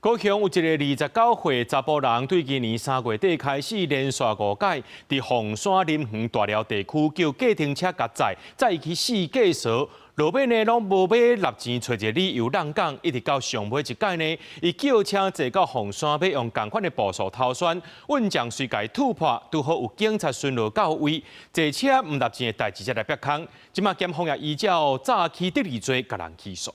高雄有一個29歲查埔人，對今年3月底開始連續五擺，佇鳳山林園大寮地區叫計程車共載，載伊去四界趖，路尾呢攏無欲納錢，揣一個理由挵工，一直到上尾一擺呢，伊叫車坐到鳳山，欲用仝款的步數逃竄，運將隨共突破，拄好有警察巡邏到位，坐車毋納錢的代誌才來煏空。這馬檢方也依照詐欺得利罪，共人起訴。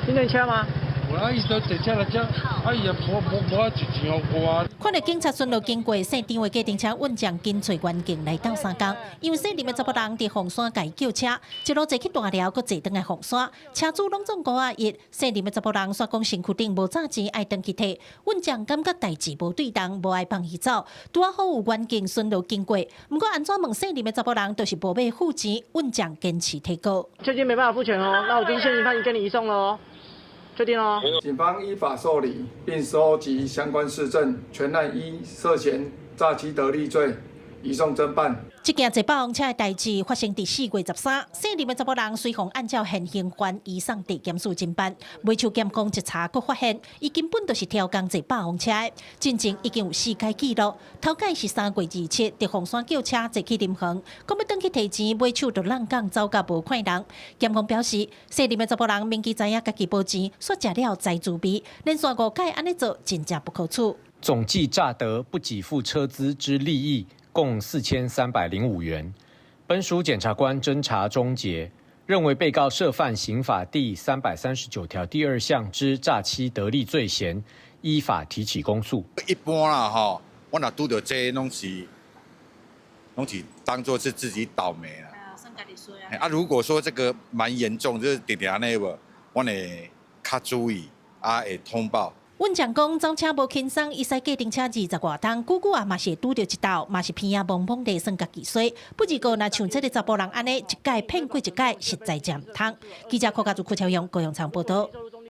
你能車嗎？我伊都坐車來遮，啊伊也無無無愛一錢予我。看著警察巡邏經過，姓張的計程車運將緊揣員警來鬥相共，因為姓林的查埔人佇鳳山共伊叫車，一路坐去大寮，閣坐轉來鳳山，車主攏總5仔1，姓林的查埔人煞講身軀頂無詐錢，愛轉去提。運將感覺代誌無對動，無愛放伊走。拄仔好有員警巡邏經過，毋過按怎問姓林的查埔人，就是無欲付錢，運將堅持提告。確定沒辦法付錢哦，那我就是現行犯跟你移送咯。確定哦。警方依法受理並收集相關事證，全案依涉嫌詐欺得利罪移送偵辦。這件坐霸王車的代誌發生佇4月13，姓林的查埔人隨予按照現行犯移送地檢署偵辦。尾手檢方一查，閣發現伊根本就是刁工坐霸王車的，進前已經有四擺記錄。頭擺是3月27，佇鳳山叫車坐去林園，講欲轉去提錢，尾手就挵工走甲無看人。檢方表示，姓林的查埔人明知知影家己無錢，煞食了財滋味，連續五擺按呢做，真正不可取。總計詐得不給付車資之利益共4305元。本署檢察官偵查終結，認為被告涉犯刑法第339條第二項之詐欺得利罪嫌，依法提起公訴。一般啦，吼，我若拄著這攏是當作是自己倒霉啦。啊，如果說這個蠻嚴重，就是定定按呢無，阮會較注意，啊，會通報。運將講走車無輕鬆，伊駛計程車20外冬，久久啊嘛是會拄著一道，嘛是鼻仔摸摸地算家己衰。不過若像這个查埔人按呢，一擺騙過一擺，實在真毋通。記者柯家祖、柯超勇、高雄場報道。